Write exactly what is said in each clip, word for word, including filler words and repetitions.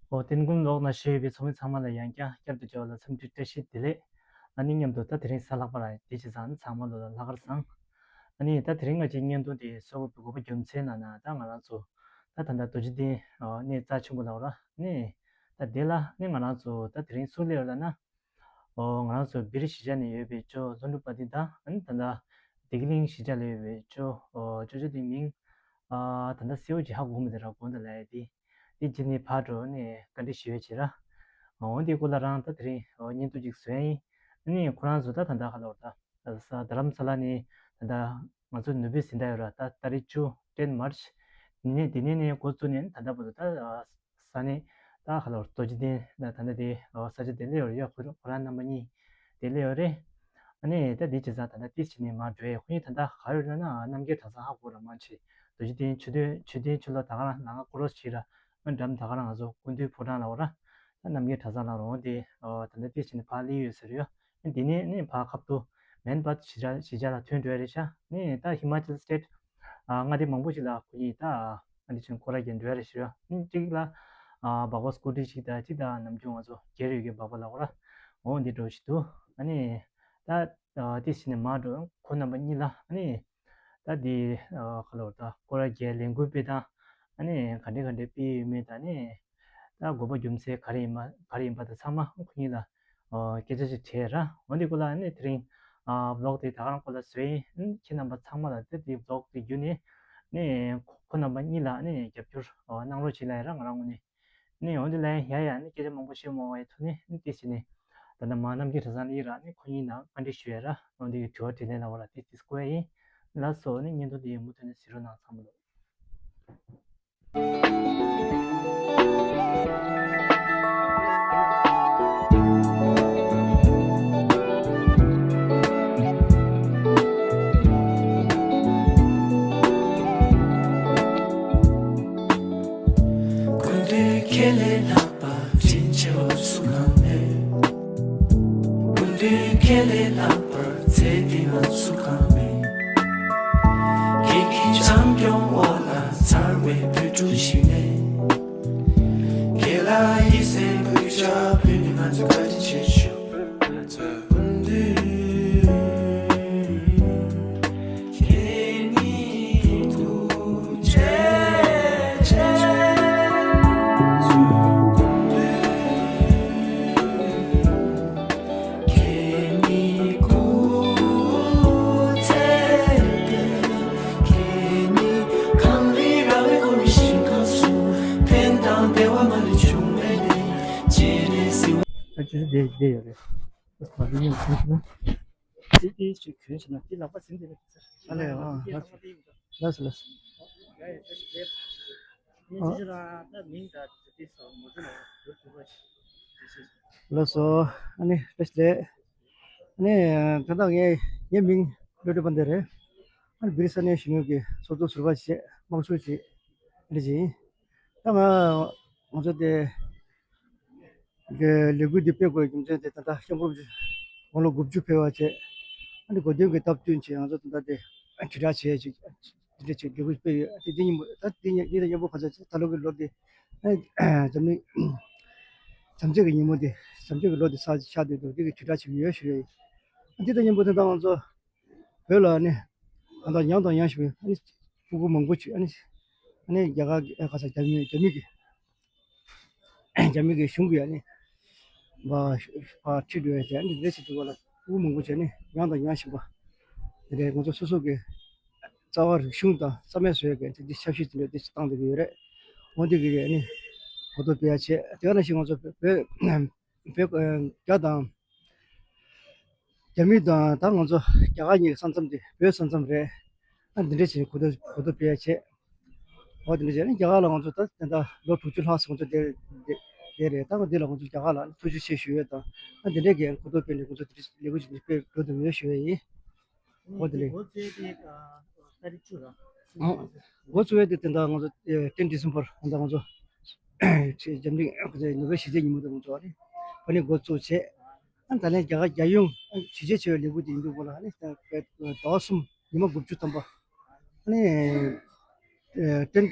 ཨོ། རྟེན་སྒོ་ལོགས་ན་བཞུགས་པའི་ཚོགས་མི་ཚང་མ་ལ་ཡང་བསྐྱར་བསྐྱར་དུ་མཇལ་བ་ལ་འཚམས་འདྲི་བཀྲ་ཤིས་བདེ་ལེགས། ཨ་ནི་མཉམ་དུ་ད་དེ་རིང་གཟའ་ལྷག་པ་རང་ཡིན། དེ་བྱས་ཙང་ཚང་མ་ལོ་ལ་ལྷག་དཀར་བཟང་། ཨ་ནི་ད་དེ་རིང་ང་ཚོའི་བརྙན་ཐུང་འདི་གསོལ་བ་འབུལ་དགོས་པ་རྒྱུ་མཚན་ནང་ན་ད་ང་རང་ཚོ་ད་ད་ལྟ་རྡོ་རྗེ་གདན་ཨ་གནས་རྩ་ཆེན་པོ་ལབ་ར་ནི། ད་དེ་ལ་ནི་ང་རང་ཚོ་ད་དེ་རིང་སུ་སླེབས་ཡོད་ལབ་ན། ཨོ། ང་རང་ཚོ་བི་རི་གཞིས་ཆགས་ནས་ཡོད་པའི་ཇོ་ལྷུན་གྲུབ་དཔལ་ལྡན་དང་། ཨ་ནི་ད་ལྟ་བདེ་སྐྱིད་གླིང་གཞིས་ཆགས་ལ་ཡོད་པའི་ཇོ་ཨོ་ཇོ་ཇོ་དེ་མིང་ཨ་ད་ལྟ་གསལ་བོ་ཅིག་ཧ་གོ་མི་འདུག་ར། དགོངས་དག་ལབ་ཡ་དེ། དེ་རྗེས་ནས་ཕར་འགྲོ་ནས་བཀའ་འདྲི་ཞུ་ཡ་བྱེད་ར། འོ་དེ་སྐོར་ལ་རང་ད་དེ་རིང་ཨོ་བརྙན་ཐུང་ཅིག་བཟོས་ཡིན། ཨ་ནི་ཁོ་རང་ཚོ་ད་ད་ལྟ་ཧ་ལོར་ད། ས་རྡ་རམ་ས་ལ་ནས་ད་ལྟ་ང་ཚོ་ནུབ་བོད་ཟིན་ད་ཡོད་ར། ད་ཏ་རིག་བཅུ་ཏེན་མར་ཆི་ནས་དེ་ནས་ནས་འགོ་བཙུགས་ནས་ད་ལྟ་བར་དུ་ད་ས་གནས་ད་ཧ་ལོར་རྡོ་རྗེ་གདན་ད་ད་ལྟ་དེ་ས་ཆ་དེ་སླེབས་ཡོད་རེད། ཡ་ཁོ་ཁོ་རང་རྣམ་པ་གཉིས་དེ་སླེབས་ཡོད་རེད། ཨ་ནི་ད་དེ་བྱས་ཙང་ད་ལྟ་ཏིས་བྱས་ནས་མར་འགྲོ་ཡས། ཁོ་གཉིས་ད་ལྟ་ག་ཡོད་རེད་ན་རྣམ་རྒྱལ་གྲྭ་ཚང་ཧ་གོ་ར་མ་ཆེ། རྡོ་རྗེ་གདན་ཆོས་སྡེ་ཆོས་སྡེ་ཆོས་ལ་ད་ག་རང་ལ་ང་ཀོ་རོ་སི་བྱས་ར། ཨ་འགྲམ་ད་ག་རང་ང་ཚོ་སྐུ་མདུན་ཕོ་བྲང་ལ་འོ་ར། ད་རྣམ་རྒྱལ་གྲྭ་ཚང་ལ་རོང་དེ་ད་ལྟ་ཏིས་བྱས་ནས་ཕར་སླེབས་ཡོད་ཟེར་ཡོད། འདི་ནས་ནི་ཕར་ཁ་ཐུག་མན་བཏ་གཞིས་ཆགས་གཞིས་ཆགས་ལ་ཐོན་འགྲོ་ཡ་རེད་ཤག་ནི་ད་ཧི་མ་ཅལ་སི་ཊེཊ་ཨ་མངའ་སྡེ་མང་པོ་ཞིག་ལ་ཁོ་གཉིས་ད་ཨ་འདི་བྱས་ནས་སྐོར་ར་རྒྱག་འགྲོ་ཡ་རེད་ཤག་ནི་གཅིག་ལ་ཨ་སྦག་སྦག་སྐུ་ཊི་ཞིག་དང་གཅིག་ད་ནམ་རྒྱུན་ང་ཚོ་སྒེར་ཡོད་ཀྱི་སྦག་སྦག་ལ་འོ་ར། འོ་འདི་འགྲོ་བཞིན་འདུག་ཨ་ནི་ད་ཨ་ཏིས་བྱས་ནས་མར་འགྲོ། ཁོ་རྣམ་པ་གཉིས་ལ་ཨ་ནི། ད་འདི་ཨ་ཁ་ལོ་ད་སྐོར་ར་རྒྱག་ལས་འགུལ་སྤེལ་སྟངས་ཨ་ནི་ག་འདྲ་ག་འདྲ་སྤེལ་ཡོད་མེད་དང་ནི། ད་དགོས་པ་རྒྱུ་མཚན་ག་རེ་ཡིན་མ་ག་རེ་ཡིན་པ་དང་ཚང་མ་ཁོ་གཉིས་ལ་ཨ་སྐད་ཆ་ཞིག་དྲིས་ར། འོ་འདི་སྐོར་ལ་ཨ་ནི་དེ་རིང་ཨ་བི་ལོག་དེ་ད་ག་རང་སྐོར་ལ་བཟོས་ཡིན། ཨ་ནི་ཁྱེད་རྣམ་པ་ཚང་མ་ལ་དེ་འདི་བི་ལོག་དེ་བརྒྱུད་ནས་ནི་ཁོ་ཁོ་རྣམ་པ་གཉིས་ལ་ཨ་ནི་རྒྱབ་སྐྱོར་ཨ་གནང་རོགས་བྱེད་ལབ་ཡ་ར། ང་རང་ངོས་ནས། ནས་འོན་ཏེ་ལན་ཡ་ཡ་ནི་སྐད་ཆ་མང་པོ་བཤད་མ་བའི་ཐོག་ནས་ནི་དེ་བྱས་ནས་ད་ལྟ་མ་རྣམ་རྒྱལ་གྲྭ་ཚང་ལ་ཡི་ར་ནི་ཁོ་གཉིས་ནང་བཀའ་འདྲི་ཞུ་ཡ་ར། འོན་ཏེ་དྲི་བ་དྲིས་ལན་ལ་བ་ལ་དེ་དེ་སྐོར་ཡ་ཡིན། ལགས་སོ། ནི་བརྙན་ཐུང་དེ་མུ་མཐུད་ནས་གཟིགས་རོགས་གནང་། ཚང་མ་ལོ། སྐུ་མདུན་ཁྱེད་ལས་ལྷག་པ་དྲིན་ཆེ་བ་སུ་གང་མེད། སྐུ་མདུན་ཁྱེད་ལས་ལྷག་པར་ཚེ་འདི་ང་སུ་གང་མེད། ཁྱེད་ཀྱི་བྱམས་སྐྱོང་འོག་ལ་འཚར་བའི་བོད་ཕྲུག་ཞིག་ནས། ཁྱེད་ལ་ཡིད་སེམས་ཕུལ་བྱ་ཕུལ་ནས་ང་ཚོ་བཀའ་དྲིན་ཆེ་ཞུ། སྐུ་མདུན། ཨ་ཅོ་ཅོ་བསྡད་བསྡད་ཡོད་རེད། ཨ་ཙི་མ་འདི་ཉིད་ཁྱོད་ཤི་ན། དེ་དེ་ཅིག་གྱོན་བྱས་ན་དེ་ལག་པ་ཟིན་དེ་རེད། ཨ་ལས་ཨ་ལགས་སོ་ལགས་སོ། ལགས་སོ། ཨ་ནི་བཀྲ་ཤིས་བདེ་ལེགས། ཨ་ནི་ད་ལྟ་ངའི་ངའི་མིང་བློ་གྲོས་དཔལ་ལྡན་རེད། ཨ་ནི་བི་རི་ས་གནས་གཞོན་ནུ་གི་ཚོགས་གཙོ་ཟུར་པ་བྱས་དམངས་གཙོ་བྱས་རེད་ཅིང་། ད་ང་ང་ཚོ་དེ་གི་ལས་འགུལ་འདི་སྤེལ་དགོས་རྒྱུ་མཚན་དེ་ད་ལྟ་སྐྱབས་མགོན་རིན་པོ་ཆེ་དགུང་ལོ་དགུ་བཅུ་ཕེབས་པ་བྱས། ཨ་ནི་དགོས་དོན་གྱི་སྟབས་བསྟུན་བྱས་ང་ཚོ་ད་ལྟ་དེ་དྲིལ་བསྒྲགས་བྱས་ཅིག་འདི་འདྲ་ཅིག་ལས་འགུལ་སྤེལ་ཡོད། དེ་འདི་ཉིན་མོ་ད་འདི་ཉིན་འདི་དང་མཉམ་པོ་ག་ཚོད་ད་ལོ་གི་ལོ་འདི་ཨ་ནི་འཛམ་གླིང་བྱམས་བརྩེ་གི་ཉིན་མོ་འདི་བྱམས་བརྩེ་གི་ལོ་འདི་ས་ཆགས་བསྡད་འདུག་འདི་གི་དྲིལ་བསྒྲགས་བྱེད་ཀྱི་ཡོད་ཞུ་ཡ་ཡིན། ཨ་འདི་དང་མཉམ་པོ་དེ་ད་ང་ཚོ་བོད་ལ་ནི་ད་ལྟ་ཡང་དང་ཡང་ཞིག་ཨ་ནི་སྤུ་གུ་མང་པོ་ཅིག་ཨ་ནི་ཨ་ནི་རྒྱ་གར་གྱི་ཨ་ག་ས་རྒྱ་མི་རྒྱ་མི་གི་རྒྱ་མི་གི་གཞུང་གི་ཨ་ནི་བ་བ་ཁྲིད་འགྲོ་ཡ་ཅིག་ཨ་ནི་འདི་འདྲ་ཞིག་འདུག་པ་ལ་སྤུ་གུ་མང་པོ་ཅིག་ཨ་ནི་ཡང་དང་ཡང་ཞིག་པ་དེ་འདྲའི་ང་ཚོ་སོ་སོ་གི་རྩ་བ་རིག་གཞུང་དང་རྩ་མེད་བཟོ་ཡ་གི་དེ་འདྲའི་ཆབ་སྲིད་དེ་འདྲ་དེ་ཞིག་བཏང་བསྡད་ཀྱི་ཡོད་རེད། འོ་འདི་གི་ཨ་ནི་གོ་རྟོགས་སྤེལ་ཡ་བྱས། དེ་ག་ནང་བཞིན་ང་ཚོ་བོད་བོད་བོད་རྒྱ་དང་། རྒྱ་མི་དང་ད་ང་ཚོ་རྒྱ་གར་གཉིས་ཀྱི་ས་མཚམས་དེ་བོད་ས་མཚམས་རེད། ཨ་འདི་འདྲ་བྱས་གོ་རྟོགས་གོ་རྟོགས་སྤེལ་ཡ་བྱས། འོ་འདི་འདྲ་བྱས་ནས་རྒྱ་གར་ལ་ང་ཚོ་ད་དེ་འདྲ་ལོ་དྲུག་ཅུ་ལྷག་ཙམ་ང་ཚོ་བསྡད་བསྡད་བསྡད་རེད། ད་ང་འདི་ལ་ང་ཚོ་རྒྱ་གར་ལ་ཐུགས་རྗེ་ཆེ་ཞུ་ཡས་དང་ཨ་འདི་འདྲའི་གི་གོ་རྟོགས་སྤེལ་ནས་ང་ཚོ་འདི་འདྲ་ལས་འགུལ་ཅིག་འདི་སྤེལ་འགྲོ་ཐུབ་ཡོད་ཞུ་ཡས་ཡིན། འོ་དེ་ལས། འགོ་བཙུགས་དེ་ཨ་ཏ་རིག་བཅུ་ར། ཨ་འགོ་བཙུགས་ཡས་དེ་དེ་འདྲ་ང་ཚོ་ཏེན་ཌི་སེམ་བར་ད་ང་ཚོ་འཛམ་གླིང་ནོ་བེལ་ཞི་བདེའི་ཉིན་མོ་དེ་ང་ཚོ་ཨ་ནི་ཕ་ནི་འགོ་བཙུགས་བྱས། ཨ་ད་ལན་རྒྱ་གར་རྒྱལ་ཡོངས་ཨ་གཞི་རྒྱ་ཆེ་བའི་ལས་འགུལ་དེ་ཡིན་འདུག་གོ་ལ་ཨ་ནི་ཟླ་བ་གསུམ་ཉི་མ་དགུ་བཅུ་ཐམ་པ་ཨ་ནི་ཏེན་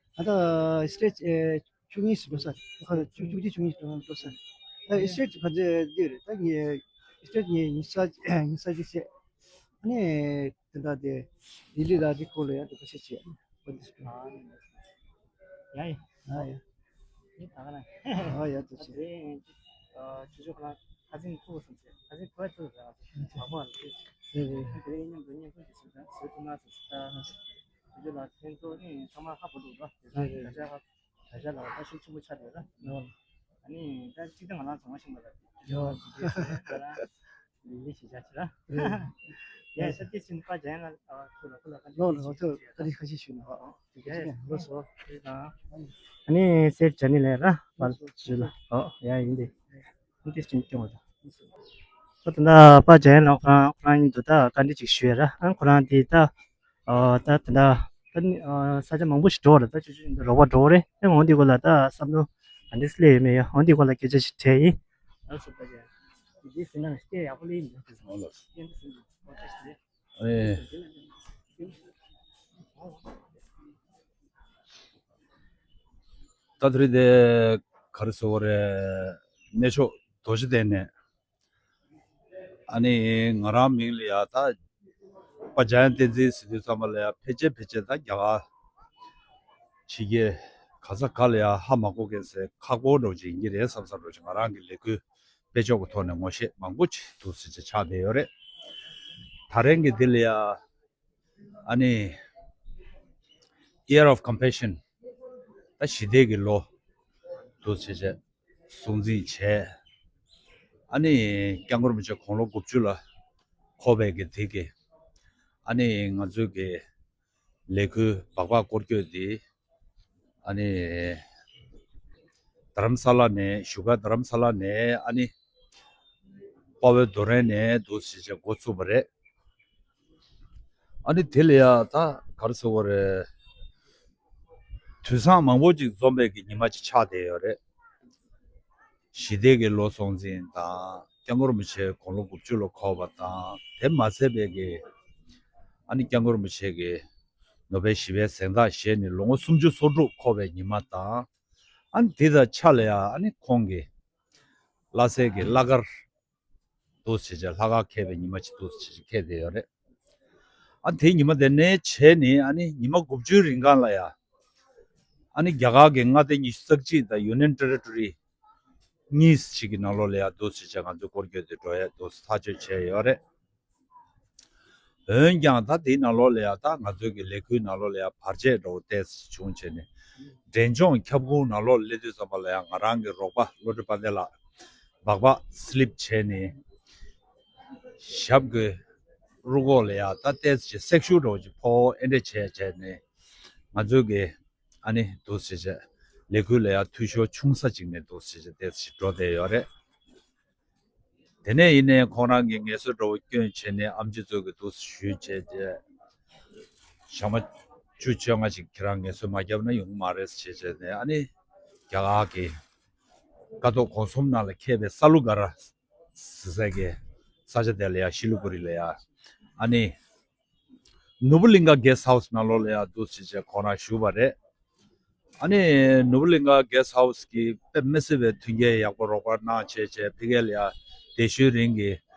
ཨ་ད་སི་ཊེ་ཇི་ཨེ་བཅུ་གཉིས་སུ་འགྲོ་ས། ཁ་ལ་བཅུ་བཅུ་གཅིག་བཅུ་གཉིས་སུ་འགྲོ་ས། ད་སི་ཊེ་ཇི་ག་ཚོད་འདི་རེད། ད་ངས་སི་ཊེ་ཇི་ངས་ཉི་ཤུ་རྩ་ཉི་ཤུ་རྩ་གཅིག་བྱས། ཨ་ནི་དེ་འདྲ་དེ་ལྡི་ལི་དང་འདི་ཁོ་ལ་ཡང་དེ་ཁ་ཤས་བྱས། ཨ་ནི་ཡ་ཡ། ཨ་ཡ། ཨ་ཡ། ཨ་ཡ་ད་ཆེ། ཨ་ཆུ་ཆུ་ཁ་ཁ་སིང་ཐུག་སོང་ཚེ་ཁ་སིང་ཐུག་ཐུག་ར། མ་མ་རེད། དེ་རེད། དེ་ཉམས་དུ་ཉམས་ཁུལ་གྱི་སུ་དང་སུ་ཐུག་མ་སོང་ཚེ་ད་ཆུ་ཆུ་ལ་ཐེན་ཐོ་ནི་ཚང་མ་ཧ་གོ་འདུག་ར། དེ་ད་ཆ་ཧ། ད་ཆ་ལ་ད་ཤུགས་ཆེན་པོ་ཆགས་ཡོད་ར། ཡོད། ཨ་ནི་ད་གཅིག་ད་ང་རང་ཚང་མ་ཤེས་པ་རེད། ཡོད། ལི་ལི་ཞེས་བྱ་ཆེ་ར། ཡ་ས་ཏི་སིན་པ་ཇན་ལ་ཁུ་ལ་ཁུ་ལ་ཁ་ལོ་ལོ་ཐུ་ཨ་ཏི་ཁ་ཤས་ཞུ་ན། ཡ་ལོ་སོ། ཨ་ནི་སེར་ཇ་ནི་ལས་ར་པར་ཞུ་ལ། ཨོ་ཡ་ཡིན་ཏེ། ཨ་ཏི་སིན་སྐྱོང་བ་དང་། ད་ད་པ་ཇན་ལ་ཁོ་རང་ཁོ་རང་ཡིན་དུ་ད་བཀའ་འདྲི་ཅིག་ཞུ་ཡ་ར། ཨ་ཁོ་རང་དེ་ད། ཨ་ད་ད་ད་ད་ནི་ཨ་ས་ཆ་མང་པོ་ཞིག་འགྲོ་བ་རེད། ད་ཆུ་ཆུ་འདི་རོགས་པ་འགྲོ་བ་རེད། ཨེ་འོང་འདི་གོ་ལ་ད་བསམ་བློ་ག་འདྲ་སླེབས་ཡོད་མེད་ཡ་འོང་འདི་གོ་ལ་སྐད་ཆ་ཞིག་དྲིས་ཡིན། ཨ་སོ་པ་ཡ། འདི་ཟིན་ན་སྐད་ཡག་པོ་སླེབས་ཡིན། འོང་ལ། སྐད་འདི་ཟིན་འདི་འོ་ད་ཞིག་རེད། ཨེ། ད་དེ་རིང་དེ་ག་རེ་ཟེར་བ་རེད། གནས་མཆོག་རྡོ་རྗེ་གདན་ནས། ཨ་ནི་ང་རང་མིང་ལ་ཡ་ད་པ་ཇ་ཡན་བསྟན་འཛིན་ཟེར་དུས་ཙམ་པ་ལ་ཡ་ཕལ་ཆེར་ཕལ་ཆེར་ད་རྒྱ་གར་ཕྱི་རྒྱལ་ག་ས་ག་ལ་ཡ་ཧ་མ་གོ་མཁན་ཟེར་ཁག་པོ་འདྲ་བོ་ཅིག་ཡིན་གྱི་རེད་བསམ་བསམ་འདྲ་བོ་ཅིག་ང་རང་གི་ལས་འགུལ་སྤེལ་ཕྱོགས་ཀྱི་ཐོག་ནས་ངོ་ཤེས་མང་པོ་ཅིག་འདུག་ཟེར་ཅིག་ཆགས་བསྡད་ཡོད་རེད། ད་རིང་གི་འདི་ལ་ཡ། ཨ་ནི་Year of Compassion ད་ཞི་བདེ་གི་ལོ་འདུག་བྱས་བྱས་སྲུང་བརྩི་བྱས། ཨ་ནི་སྐྱབས་མགོན་རིན་པོ་ཆེ་དགུང་ལོ་དགུ་བཅུ་ལ་འཁོར་བའི་གི་དེ་གི་ཨ་ནི་ང་ཚོའི་གི་ལས་འགུལ་སྦག་སྦག་སྐོར་སྐྱོད་འདི་ཨ་ནི་རྡ་རམ་ས་ལ་ནས་བཞུགས་སྒར་རྡ་རམ་ས་ལ་ནས་ཨ་ནི་དཔའ་བོའི་རྡོ་རིང་ནས་འདུག་བྱས་བྱས་འགོ་ཚུགས་པ་རེད། ཨ་ནི་དེ་ལ་ཡ་ད་ག་རེ་ཟེར་བ་རེད། དུས་བཟང་མང་པོ་ཅིག་འཛོམས་པའི་གི་ཉི་མ་ཅིག་ཆགས་བསྡད་ཡོད་རེད། ཞི་བདེ་གི་ལོ་སྲུང་བརྩི་དང་སྐྱབས་མགོན་རིན་པོ་ཆེ་དགུང་ལོ་དགུ་བཅུ་ལ་འཁོར་བ་དང་དེ་མ་ཚད་པའི་གི་ཨ་ནི་སྐྱབས་མགོན་རིན་པོ་ཆེ་གི་ ནོ་བེལ་ཞི་བའི་གཟེངས་རྟགས་བཞེས་ནས་ལོ་ངོ་སུམ་ཅུ་སོ་དྲུག་འཁོར་བའི་ཉི་མ་དང་། ཨ་ནི་དེ་དང་ཆ་ལ་ཡ་ཨ་ནི་ཁོང་གི་བླ་སྲས་ཀྱི་བླ་སྒར་འདུག་སེ་བྱས་ལྷག་དཀར་འཁེལ་བའི་ཉི་མ་ཅིག་འདུག་སེ་བྱས་འཁེལ་བསྡད་ཡོད་རེད། ཨ་དེའི་ཉི་མ་དེ་ནས་བྱས་ནས་ཨ་ནི་ཉི་མ་དགུ་བཅུའི་རིང་གང་ལ་ཡ། ཨ་ནི་རྒྱ་གར་གྱི་མངའ་སྡེ་ཉི་ཤུ་རྩ་གཅིག་དང་Union Territory གཉིས་ཤིག་གི་ནང་ལོགས་ལ་ཡ་འདུག་སེ་བྱས་ང་ཚོས་སྐོར་སྐྱོད་དེ་འགྲོ་ཡ་འདུག་སེ་ཐག་གཅོད་བྱས་ཡོད་རེད། འོན་ཀྱང་ད་དེའི་ནང་ལོགས་ལ་ཡ་ད་ང་ཚོའི་གི་ལས་འགུལ་ནང་ལོགས་ལ་ཡ་བར་ཆད་འདྲ་བོ་ཏོག་ཙམ་བྱུང་བྱས་ནས། འབྲས་ལྗོངས་ཁྱབ་ཁོངས་ནང་ལོགས་ལ་སླེབས་དུས་ཙམ་པ་ལ་ཡ་ང་རང་གི་རོགས་པ་བློ་གྲོས་དཔལ་ལྡན་ལགས་སྦག་སྦག་སི་ལིབ་བྱས་ནས། ཞབས་ཀྱི་རུ་ཁོག་ལ་ཡ་ད་ཏོག་ཙམ་ཅིག་སྲེག་ཤུགས་འདྲ་བོ་ཅིག་ཕོག་ཨེ་འདྲ་བྱས་བྱས་ནས། ང་ཚོའི་གི་ཨ་ནི་འདུག་སེ་བྱས་ལས་འགུལ་ལ་ཡ་འཐུས་ཤོར་ཆུང་ས་ཅིག་ནས་འདུག་སེ་བྱས་ཏོག་ཙམ་ཅིག་འགྲོ་བསྡད་ཡོད་རེད། དེ་ནས་ཡིན་ནའི་ཁོང་རང་གིས་ངལ་གསོ་འདྲ་བོ་བསྐྱོན་བྱས་ནས་ཨེམ་ཆི་ཚོ་གི་འདུག་སེ་ཞུས་བྱས་རྗེས། ཞག་མ་བཅུ་བཅོ་ལྔ་ཅིག་ཁྱེད་རང་ངལ་གསོ་མ་བརྒྱབ་ན་ཡོང་གི་མ་རེད་ཟེར་བྱས་བྱས་ནས་ཨ་ནི་རྒྱ་གར་གྱི་ཀ་ཐོག་གོང་གསུམ་ནང་ལ་མཁས་པའི་ས་ལུ་ག་ར་ཟེར་ས་གི་ས་ཆ་དེ་ལ་ཡ་ཤི་ལི་གུ་རི་ལ་ཡ་ཨ་ནི། ནོར་བུ་གླིང་ག་གེ་སི་ཧའུ་སི་ནང་ལོགས་ལ་ཡ་འདུག་སེ་བྱས་ཁོང་རང་བཞུགས་པ་རེད། ཨ་ནི་ནོར་བུ་གླིང་ག་གེ་སི་ཧའུ་སི་གིས་དཔེ་མི་སྲིད་པའི་མཐུན་རྐྱེན་ཡག་པོ་རོགས་པ་གནང་བྱས་བྱས་ཕ་གི་ལ་ཡ་བསྡད་ཤུལ་རིང་གི་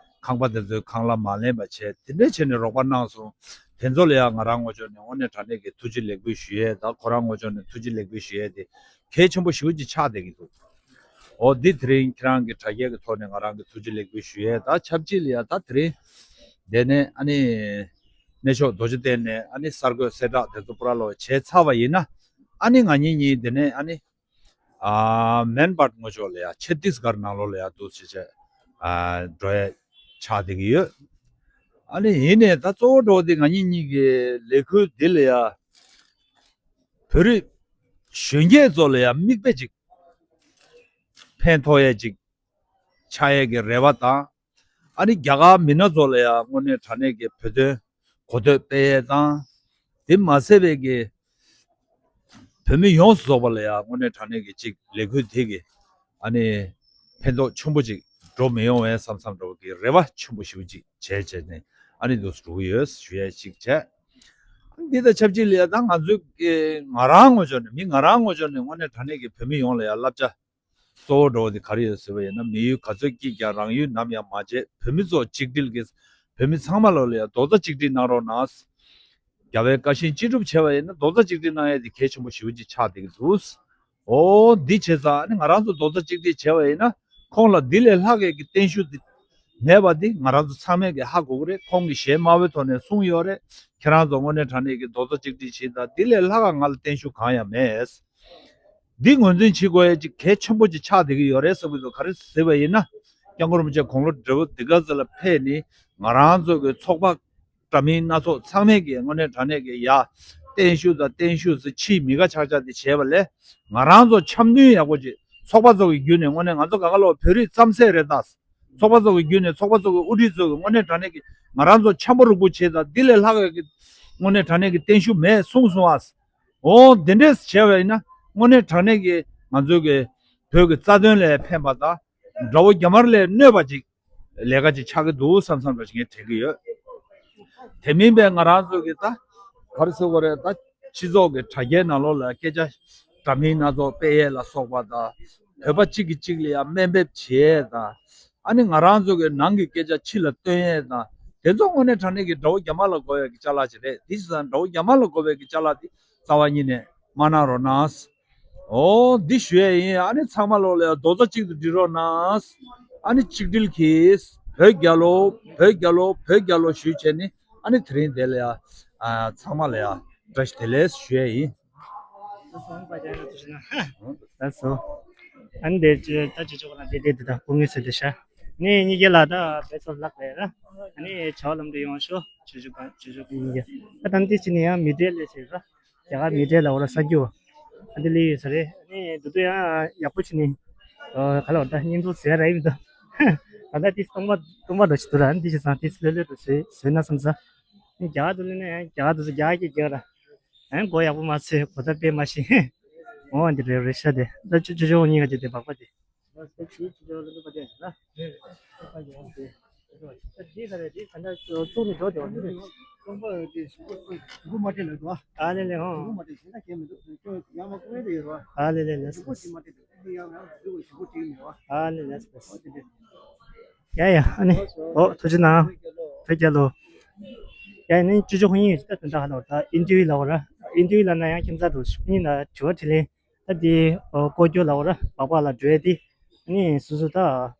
ཁང་པ་དེ་ཚོའི་ཁང་གླ་མ་ལེན་པ་བྱས་དེ་འདྲས་བྱས་ནས་རོགས་པ་གནང་སོང་། དེ་ཚོ་ལ་ཡ་ང་རང་ངོས་ཕྱོགས་ནས་དངོས་གནས་དྲང་གནས་ཀྱི་ཐུགས་རྗེ་ལེགས་འབུལ་ཞུ་ཡས་དང་ཁོ་རང་ངོས་ཕྱོགས་ནས་ཐུགས་རྗེ་ལེགས་འབུལ་ཞུ་ཡས་དེ་གལ་ཆེན་པོ་ཞེ་པོ་ཅིག་ཆགས་བསྡད་ཀྱི་འདུག་འོ་འདི་དེ་རིང་ཁྱེད་རང་གི་དྲ་རྒྱའི་གི་ཐོག་ནས་ང་རང་གི་ཐུགས་རྗེ་ལེགས་འབུལ་ཞུ་ཡས་དང་ཆབས་ཅིག་ལ་ཡ་ད་དེ་རིང་དེ་ནས་ཨ་ནི་གནས་མཆོག་རྡོ་རྗེ་གདན་ནས་ཨ་ནི་གསར་འགོད་གསལ་བསྒྲགས་དེ་ཚོ་པུ་ར་ལོ་བྱས་ཚར་བ་ཡིན་ན་ཨ་ནི་ང་གཉིས་གཉིས་དེ་ནས་ཨ་ནི་ཨ་མན་བྷཊ་ངོས་ཕྱོགས་ལ་ཡ་ཆ་ཏིས་གར་ནང་ལོགས་ལ་ཡ་འདུག་སེ་བྱས་ཨ་འགྲོ་ཡས་ཆགས་བསྡད་ཀྱི་ཡོད། ཨ་ནི་ཡིན་ནའི་ད་གཙོ་བོ་འགྲོ་བ་དེ་ང་གཉིས་གཉིས་ཀྱི་ལས་འགུལ་འདི་ལ་ཡ་བོད་རིགས་གཞོན་སྐྱེས་ཚོ་ལ་ཡ་མིག་དཔེ་ཅིག་ཕན་ཐོགས་ཡས་ཅིག་ཆགས་ཡས་ཀྱི་རེ་བ་དང་། ཨ་ནི་རྒྱ་གར་མི་སྣ་ཚོ་ལ་ཡང་དངོས་གནས་དྲང་གནས་ཀྱི་བོད་དོན་གོ་ཐོས་སྤེལ་ཡས་དང་། དེ་མ་ཟད་པའི་གི་བོད་མི་ཡོངས་སུ་རྫོགས་པ་ལ་ཡང་དངོས་གནས་དྲང་གནས་ཀྱི་ཅིག་ལས་འགུལ་དེ་གི་ཨ་ནི་ཕན་ཐོགས་ཆེན་པོ་ཅིག་འགྲོ་མི་ཡོང་བས་བསམ་བསམ་འདྲ་བོ་གི་རེ་བ་ཆེན་པོ་ཞེ་པོ་ཅིག་བྱས་བྱས་ནས་ཨ་ནི་འདུག་སེ་འགྲོ་གི་ཡོད་ཞུ་ཡས་ཅིག་བྱས། ཨ་ནི་འདི་དང་ཆབས་ཅིག་ལ་ཡང་ད་ང་ཚོའི་གི་ང་རང་ངོས་ཕྱོགས་ནས་མི་ང་རང་ངོས་ཕྱོགས་ནས་དངོས་གནས་དྲང་གནས་ཀྱི་བོད་མི་ཡོངས་ལ་ཡང་བསླབ་བྱ། གཙོ་བོ་འགྲོ་བ་དེ་ག་རེ་ཡོད་ཟེར་བ་ཡིན་ན། མི་ཡུལ་ག་ཚོད་སྐྱིད་ཀྱང་རང་ཡུལ་ནམ་ཡང་མ་བརྗེད། བོད་མི་ཚོ་གཅིག་སྒྲིལ་གྱིས་བོད་མི་ཚང་མ་ལོ་ལ་ཡང་རྡོག་རྩ་གཅིག་སྒྲིལ་གནང་རོགས་གནང་། རྒྱལ་བའི་བཀའ་བཞིན་ཅི་སྒྲུབ་བྱས་པ་ཡིན་ན་རྡོག་རྩ་གཅིག་སྒྲིལ་གནང་ཡས་དེ་གལ་ཆེན་པོ་ཞེ་པོ་ཅིག་ཆགས་བསྡད་ཀྱི་འདུག་འོ་འདི་བྱས་ཙང་ཨ་ནི་ང་རང་ཚོ་རྡོག་རྩ་གཅིག་སྒྲིལ་བྱས་པ་ཡིན་ན་ཁོང་ལ་འདི་ལས་ལྷག་གས་ཀྱི་བརྟན་བཞུགས་འདི་མེད་པ་འདི་ང་རང་ཚོ་ཚང་མས་ཀྱི་ཧ་གོ་གི་རེད། ཁོང་གིས་ཞལ་དམར་པོའི་ཐོག་ནས་གསུངས་ཡོད་རེད། ཁྱེད་རང་ཚོ་དངོས་གནས་དྲང་གནས་ཀྱི་རྡོག་རྩ་གཅིག་སྒྲིལ་བྱེད་དང་འདི་ལས་ལྷག་ག་ང་ལ་བརྟན་བཞུགས་གང་ཡང་མེད། འདི་ངོས་འཛིན་བྱེད་དགོས་ཡ་ཅིག་གལ་ཆེན་པོ་ཅིག་ཆགས་བསྡད་ཀྱི་ཡོད་རེད་བསམ་གྱི་འདུག་ག་རེ་ཟེར་བ་ཡིན་ན། སྐྱབས་མགོན་རིན་པོ་ཆེ་དགུང་ལོ་བགྲེས་པོ་འདི་ག་ཚོད་ལ་ཕེབས་ནས་ང་རང་ཚོ་གི་ཚོགས་པ་འདྲ་མིན་སྣ་ཚོགས་ཚང་མས་ཀྱི་དངོས་གནས་དྲང་གནས་ཀྱི་ཡ་བརྟན་བཞུགས་དང་བརྟན་བཞུགས་ཟེར་ཕྱིའི་མི་དགའ་ཆགས་ཆགས་དེ་བྱས་པ་ལས་ང་རང་ཚོ་འཆམ་མཐུན་ཡག་པོ་ཅིག་ཚོགས་པ་ཚོ་གི་བརྒྱུད་ནས་དངོས་གནས་ང་ཚོ་ག་ག་ལོ་བོད་རིགས་རྩམ་ཟན་རེད་ད། ཚོགས་པ་ཚོ་གི་བརྒྱུད་ནས་ཚོགས་པ་ཚོ་གི་དབུ་ཁྲིད་ཚོ་གི་དངོས་གནས་དྲང་གནས་ཀྱི་ང་རང་ཚོ་འཆམ་པོ་རུ་པོ་བྱེད་དང་འདི་ལས་ལྷག་གི་དངོས་གནས་དྲང་གནས་ཀྱི་བརྟན་བཞུགས་མེད་གསུངས་སོང་ཨ། འོ་འདི་འདྲས་བྱས་པ་ཡིན་ན་དངོས་གནས་དྲང་གནས་ཀྱི་ང་ཚོའི་གི་བོད་ཀྱི་རྩ་དོན་ལ་ཕན་པ་དང་དགྲ་བོ་རྒྱ་དམར་ལས་གནོད་པ་ཅིག་ལས་ཀ་ཅིག་ཆགས་ཀྱི་འདུག་བསམ་བསམ་འདྲ་ཞིག་ངས་དྲན་གྱི་ཡོད། དེ་མིན་པའི་ང་རང་ཚོ་གི་ད་ག་རེ་ཟེར་དགོས་རེད། ད་སྤྱི་ཚོགས་ཀྱི་དྲ་རྒྱའི་ནང་ལོགས་ལ་སྐད་ཆ་འདྲ་མིན་སྣ་ཚོགས་སྤེལ་ཡས་ལ་སོགས་པ་དང་བོད་པ་གཅིག་གིས་གཅིག་ལ་ཡང་དམའ་འབེབས་བྱེད་ཡས་དང་། ཨ་ནི་ང་རང་ཚོ་གི་ནང་གི་སྐད་ཆ་ཕྱི་ལ་སྟོན་ཡས་དང་། དེ་ཚོ་དངོས་གནས་དྲང་གནས་ཀྱི་དགྲ་བོ་རྒྱ་དམར་ལ་དགོས་པའི་གི་ཅ་ལག་ཅིག་རེད། དེ་བྱས་ཙང་དགྲ་བོ་རྒྱ་དམར་ལ་དགོས་པའི་གི་ཅ་ལག་དེ་རྩ་བ་ཉིད་ནས་མ་གནང་རོགས་གནང་། འོ་འདི་ཞུ་ཡས་ཡིན། ཨ་ནི་ཚང་མ་ལོག་ལ་ཡང་རྡོག་རྩ་གཅིག་ཏུ་སྒྲིལ་རོགས་གནང་། ཨ་ནི་གཅིག་སྒྲིལ་གྱིས་བོད་རྒྱལ་ལོ། བོད་རྒྱལ་ལོ། བོད་རྒྱལ་ལོ་ཞུས་བྱས་ནི་ཨ་ནི་དེ་རིང་དེ་ལ་ཡང་ཨ་ཚང་མ་ལ་ཡང་བཀྲ་ཤིས་བདེ་ལེགས་ཞུ་ཡས་ཡིན། ལགས་སོ། ཨ་ནི་དེ་ཅི་ད་ཅི་ཅོག་ལ་དེ་དེ་དེ་དང་སྐུ་ངལ་སེལ་ཏེ་ཤ། ནི་གཉིས་ཀྱི་ལ་ད་བེད་སོ་ལག་རེད་ར། ཨ་ནི་བྱ་བ་ལམ་དུ་ཡོང་ཤོག་ཅི་ཅོག་ཅི་ཅོག་གཉིས་ཀྱི། ད་ད་འདི་ཅི་ནི་ཡང་མི་འབྲེལ་ལས་བྱེད་ར། རྒྱ་གར་མི་འབྲེལ་ལ་འོ་ར་ས་རྒྱུ། ཨ་འདི་ལི་ཡོད་ས་རེད། ཨ་ནི་དུ་དུ་ཡང་ཡག་པོ་ཅི་ནི། ག་ལ་འོ་ད་བརྙན་ཐུང་ཟེར་ར་ཡིན་ད། ད་ད་འདི་སྟོང་པ་སྟོང་པ་འགྲོ་ཅི་དུ་ར། ཨ་ནི་འདི་ཅི་ཚང་འདི་ལོས་ལོས་དུ་བཟོས་བཟོས་ན་བསམ་ས། ཨ་ནི་རྒྱ་གར་དུ་ལོས་ན་ཡང་རྒྱ་གར་དུ་ཟེར་རྒྱ་གར་གྱི་རྒྱ་གར། ཨན་གོ་ཡག་པོ་མ་ཚོས་གོ་ད་དཔེ་མ་ཤེས། འོ་འདི་རེ་རེ་ཤ་དེ་ད་ཅུ་ཅུ་ཅུ་ཉིན་ག་དེ་དེ་བག་པ་དེ། ད་ཅི་ཅི་ཅོ་ལ་ལུ་པ་དེ་ན། ད་ཅི་ད་རེ་དེ་ག་འདྲ་ཅོ་ཙུག་ནི་འགྲོ་དེ་འོ་ནི། རྐང་པ་དེ་ཞུ་གུ་ཞུ་གུ་མ་སྤྲད་ལ་འདུག་ཨ་ལེ་ལེ་ཞུ་གུ་ཧོ། མ་སྤྲད་ཞེ་ད་གས་མི་འདུག་ཁྱོད་ཡང་མ་ཀུ་རེ་དེ་ཡོད་ར། ཨ་ལེ་ལེ་ལེ་ཞུ་གུ་ཞིག་མ་སྤྲད་འདུག་དེ་ཡང་ཡང་ཞུ་གུ་ཞུ་གུ་སྤྲད་མེད་བ། ཨ་ལེ་ལེ་ལེ། ཨོ་དེ་དེ། ཡ་ཡ་ཨ་ནི། ཨོ་ཐུགས་རྗེ་གནང་། བོད་རྒྱལ་ལོ། ཡ་ནི་ཅོ་ཅོ་ཁོང་གཉིས་ད་དོན་དག་ཧ་ལོ་ད་ཨིན་ཏི་ཝི་ལ་འོ་ར། ཨིན་ཏི་ཝི་ལ་ན་ཡང་ཁྱིམ་ཚང་དུ་ཤུགས་གཉིས་ན་དྲི་བ་དྲིས་ལན། ད་དེ་ཨོ་སྐོར་སྐྱོད་ལ་འོ་ར་སྦག་སྦག་ལ་འགྲོ་ཡ་དེ། ནི་སོ་སོ་ད་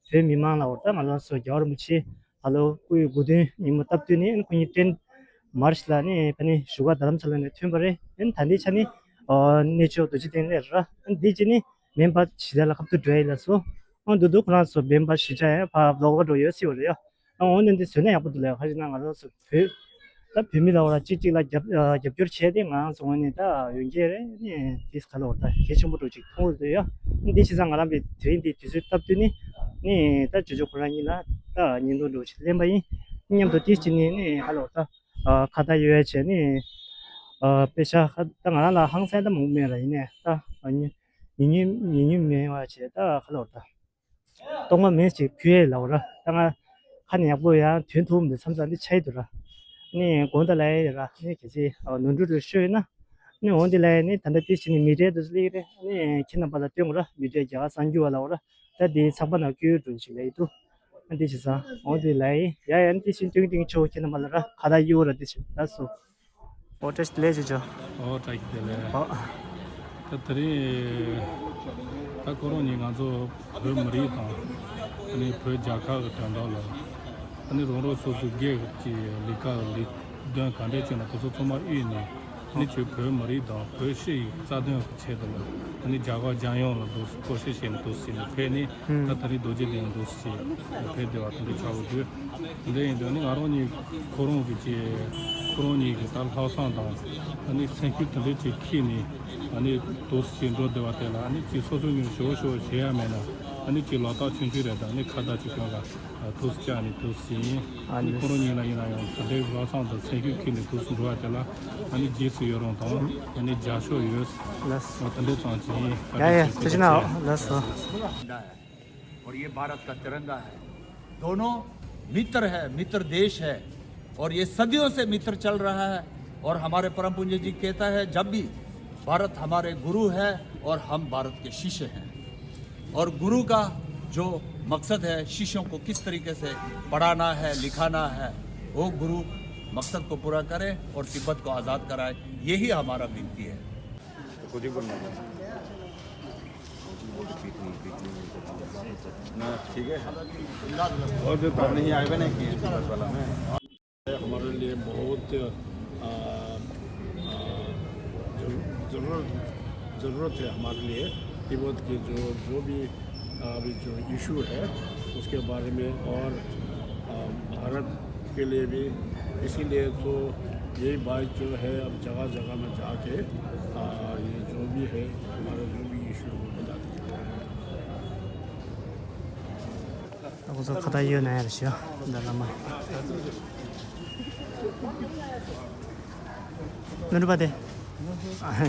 བོད་མི་མང་ལ་འོ་ད་ང་རང་ཚོ་རྒྱལ་བ་རིན་པོ་ཆེ་ཧ་ལོ་སྐུའི་དགུང་སྟོན་ཉིན་མོ་སྟབས་བསྟུན་ནི་ཁོང་གཉིས་ཏྲེན་མར་ཤི་ལ་ནི་ཕ་ནི་བཞུགས་སྒར་རྡ་རམ་ས་ལ་ནས་ཐོན་པ་རེད། ཨན་ད་འདི་ཆ་ནི་ཨོ་གནས་མཆོག་རྡོ་རྗེ་གདན་ལས་ར། ཨན་འདི་ཅི་ནི་མེ་འབར་ཞི་བདེ་ལ་ཁ་ཐུག་འགྲོ་ཡི་ལ་སོ། ཨོ་འདུག་འདུག་ཁོ་རང་ཚོ་བེམ་པ་ཞི་ཆ་ཡང་ཕ་ལོག་ག་འགྲོ་ཡོད་སྲིད་པ་རེད་ཡ། ཨོ་འདི་འདི་བཟོས་ན་ཡག་པོ་འདུག་ལ་ཁ་ཅིག་ན་ང་རང་ཚོ་བོད་ད་བོད་མི་ལ་འོ་ར་གཅིག་གཅིག་ལ་རྒྱབ་རྒྱབ་སྐྱོར་བྱས་ཏེ་ང་རང་ཚོ་ངོས་ནས་ད་ཡོན་ཆད་རེད་ནི་དེ་ག་ལ་འོ་ད་གལ་ཆེན་པོ་འགྲོ་ཅིག་མཐོང་འདུག་ཡ། འདི་བྱས་ཙང་ང་རང་པའི་དེ་རིང་འདི་དུས་ཚོད་སྟབས་བསྟུན་ནི་ནི་ད་ཇོ་ཇོ་ཁོ་རང་གཉིས་ལ་ད་ཉིན་ཐོ་འགྲོ་ཅིག་ལེན་པ་ཡིན། མཉམ་དུ་དེ་བྱས་ནི་ནི་ཧ་ལོ་ད་ཁ་བརྡ་ཡོད་བྱས་ནི་དཔེ་ཆ་ད་ང་རང་ལ་ཧང་སང་ད་མང་མེད་ར་ཡིན་ནས་ད། ཉེ་ཉེ་ཉེ་མེད་པ་བྱས་ད་ཁ་ལོར་ད། གཏོང་མ་མེད་ཅིག་ཕུལ་ཡས་ལ་འོ་ར། ད་ང་ཁ་ནས་ཡག་པོ་ཡང་དོན་ཐུབ་མི་འདུག་མཚམས་མཚམས་འདི་ཆགས་ཡི་འདུག་ར། ནི་དགོངས་དག་ལ་ཡ་ཡོད་ར། ནི་གལ་སྲིད་ནོར་འཁྲུལ་རེ་ཤོད་ཡོད་ན། ནི་འོང་འདི་ལ་ཡ་ནི་ད་ལྟ་དེ་བྱས་ནས་མི་གྲལ་དུ་སླེབས་རེད། ནི་ཁྱེད་རྣམ་པ་ལ་སྟོན་དགོས་ར། མི་གྲལ་རྒྱ་གར་གསར་འགྱུར་བ་ལ་འོ་ར། ད་དེའི་ཚགས་པར་ནང་བཀོད་འགྲོ་ཞིག་ལ་ཡི་འདུག་ཨ་འདི་བྱས་ཙང་འོང་འདི་ལ་ཡ་ཡ་ཡ་ནི་དེ་བཞིན་ཏིང་ཏིང་ཆོ་ཁྱེད་རྣམ་པ་ལ་ར་ཁ་ད་གཡུག་ར་འདི་བྱས་ད་སོ། ཨོ་བཀྲ་ཤིས་བདེ་ལེགས་ཅོ་ཅོ། ཨོ་བཀྲ་ཤིས་བདེ་ལེགས། ཨོ། ད་དེ་རིང་ད་ཁོ་རང་གཉིས་ང་ཚོ་བོད་མི་རིགས་དང་ཨ་ནི་བོད་རྒྱལ་ཁབ་ཀྱི་དོན་དག་ལ་ཨ་ནི་རང་རང་སོ་སོའི་སྒེར་གྱི་ལས་ཀ་ལས་དོན་ག་འདྲས་བྱས་ན་དེ་ཚོ་ཚང་མ་དབུས་ནས་ཨ་ནི་ཁྱོད་བོད་མི་རིགས་དང་བོད་ཕྱི་ཡི་རྩ་དོན་གི་ཆེད་དུ་ལ་ཨ་ནི་རྒྱ་གར་རྒྱལ་ཡོངས་ལ་འདུག་སེ་སྐོར་ཞིབ་བྱས་ནས་འདུག་སེ་ནས་ཕེབས་ནས་ད་དེ་རིང་རྡོ་རྗེ་གདན་འདུག་སེ་ཕེབས་བསྡད་པ་དེ་འདྲ་ཆགས་ཡོད་དུས། དེ་འདྲ་ཡིན་དུས་ནི་ང་རང་གཉིས་ཁོ་རང་གི་ཅི་ཁོ་རང་གཉིས་ཀྱི་ད་ལྷག་བསམ་དང་ཨ་ནི་སེམས་ཤུགས་དེ་འདྲ་ཅིག་ཁྱེར་ནས་ཨ་ནི་འདུག་སེ་འགྲོ་བསྡད་པ་དེ་ལ་ཨ་ནི་ཅི་སོ་སོ་གཉིས་ཞོ་ཞོ་བྱེད་ཡ་མེད་ན་ཨ་ནི་ཅི་ལག་རྟགས་ཆུང་ཆུང་རེད། ད་ཨ་ནི་ཁ་བརྡ་ཅིག་སྐྱོན་ལ་འདུག་སེ་བཅར་ནས་འདུག་སེ་ཡིན། ཨ་ནི་ཁོ་རང་གཉིས་ལ་ཡིན་ན་ཡང་དེ་འདྲའི་ལྷག་བསམ་དང་སེམས་ཤུགས་ཁྱེར་ནས་འདུག་སེ་འགྲོ་བ་དེ་ལ་ཨ་ནི་རྗེས་སུ་ཡི་རང་དང་ཨ་ནི་རྒྱབ་སྐྱོར་ཡོད། ལགས་སོ། ཨ་དེ་འདྲ་ཙམ་ཅིག་ཡིན། ཡ་ཡ་ཐུགས་རྗེ་གནང་། ལགས་སོ། झंडा है और ये भारत का तिरंगा है। दोनों मित्र है, मित्र देश है और ये सदियों से मित्र चल रहा है। और हमारे परम पूज्य जी कहता है, जब भी भारत हमारे गुरु है और हम भारत के शिष्य हैं। और गुरु का जो मकसद है, शिष्यों को किस तरीके से पढ़ाना है, लिखाना है, वो गुरु मकसद को पूरा करें और तिब्बत को आज़ाद कराए, यही हमारा विनती है। ना, ठीक है। और जो नहीं आए हुए ना कि हमारे लिए बहुत, आ, आ, जरू-, जरूरत, जरूरत है हमारे लिए। तिब्बत के जो, जो भी अभी जो इशू है, उसके बारे में और, आ, भारत के लिए भी। इसीलिए तो यही बात जो है, अब जगह जगह में जाके, आ, ये जो भी है, हमारा जो भी इशू है, वो बता दिया जाए। ཁོ་ཚོ་ཁ་བརྡ་ཡོད་ན་ཡར་ཞུ། ད་ལ་མ། ནོར་བུ་པ་དེ། ཨོ།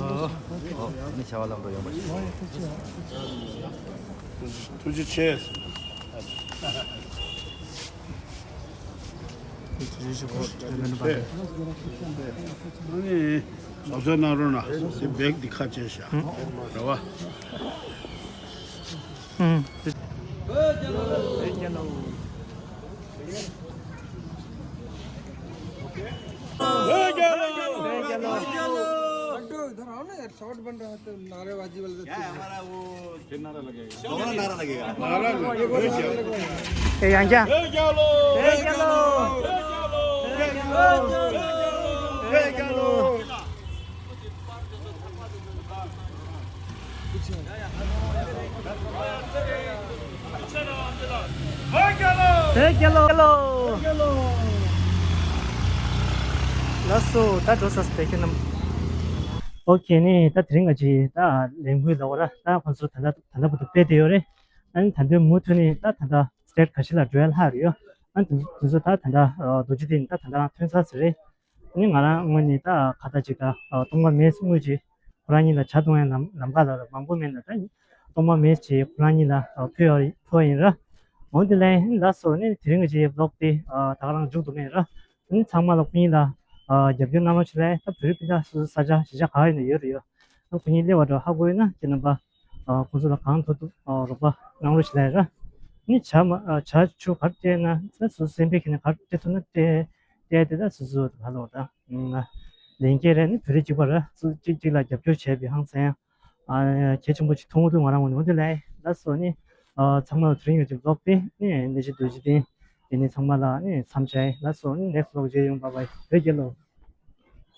ཨོ། ནི་བྱ་བ་ལམ་འགྲོ་ཡོང་བ་ཞིག་ཐུགས་རྗེ་ཆེ། ཐུགས་རྗེ་ཆེ། ནོར་བུ་པ་དེ། ཨ་ནི་ཟོག་རྫོགས་གནང་རོགས་གནང་། དེ་བེག་འདི་ཁ་ཕྱེ་བཞག་རེད་བ། ཨུམ། हटो, इधर आओ ना यार, शॉट बन रहा है तो नारेबाजी वाला तो क्या है, हमारा वो क्या नारा लगेगा? दोनों नारा लगेगा। नारा लगेगा। ए, यहाँ क्या? ए, क्या लो? ए, क्या लो? ए, क्या लो? ए, क्या लो? བོད་རྒྱལ་ལོ། ལགས་སོ། ད་འགྲོ་ས་སུ་བོད་ཁྱེད་རྣམས། ཨོ་ཁེ་ནི་ད་དེ་རིང་ང་ཅི་ད་ལས་འགུལ་ལ་འོ་ར། ད་ཁོང་ཚོ་ད་ལྟ་ད་ལྟ་བར་དུ་སྤེལ་བསྡད་ཡོད་རེད། ཨ་ནི་ད་ལྟའི་མུ་མཐུད་ནས་ད་ད་ལྟ་སི་ཊེཊ་ག་ཤི་ལ་འགྲོ་ཡ་ལྷག་རེད་ཡོད། ཨ་ནི་དེ་ཚོ་ད་ད་ལྟ་རྡོ་རྗེ་གདན་ད་ད་ལྟ་ཐོན་ས་ཟེར་རེད། ཨ་ནི་ང་རང་ངོས་ནས་ད་ཁ་བརྡ་ཅིག་ད་གཏོང་ག་མེད་དངུལ་ཅིག་ཁོ་རང་གཉིས་ལ་ཇ་གཏོང་ཡ་ལམ་ལམ་ཁ་ལ་མང་པོ་མེད་ན་ད་གཏོང་མ་མེད་ཅིག་ཁོ་རང་གཉིས་ལ་ཕུལ་ཡ་ཕུལ་བ་ཡིན་ར། འོན་ཏེ་ལན་ལ་སོ་ནི་དེ་རིང་གི་ཅིག་ཝི་ལོག་དེ་ད་ག་རང་མཇུག་ཏུ་མེད་ར། ནི་ཚང་མ་ལ་སྐུ་ཉིད་ལ་རྒྱབ་སྐྱོར་གནང་རོགས་ཞུ་ལེ། ད་བོད་རིགས་སྤུན་ཟླ་སོ་སོ་ས་ཆ་གཞིས་ཆགས་ག་ཡིན་ན་ཡོད་རེད་ཡོད། ཨ་སྐུ་ཉིད་སླེབས་པ་འདྲ་ཧ་གོ་ཡོད་ན་ཁྱེད་རྣམ་པ་ཁོང་ཚོ་ལ་གང་ཐུབ་ཐུབ་རོགས་པ་གནང་རོགས་ཞུ་ལེ་ར། ནི་ཇ་མ་ཇ་ཆུ་ག་རེ་སྤྲད་ན་ད་སོ་སོ་སེམས་པའི་ཁྱེད་ནས་ག་རེ་སྤྲད་ཐུབ་ན་སྤྲད་སྤྲད་དེ་ད་སོ་སོ་ག་ལོ་ད་ལན་སྐྱེལ་རེད། ནི་བོད་རིགས་གཅིག་པ་ར་སུ་གཅིག་གཅིག་ལ་རྒྱབ་སྐྱོར་བྱས་པའི་ཧང་སང་ཨ་གལ་ཆེན་པོ་ཅིག་མཐོང་གི་འདུག་ང་རང་ངོས་ནས། འོ་དེ་ལས་ལགས་སོ། ནི་ཨ་ཚང་མ་ལ་དེ་རིང་ཡོད་ཅིག་ལོག་སྟེ་ནི་ནད་གཞི་འདུ་བྱེད་དེ་དེ་ནི་ཚང་མ་ལ་ནི་མཚམས་བྱས་ལགས་སོ། ནི་next vlog མཇལ་ཡོང་། bye bye བོད་རྒྱལ་ལོ།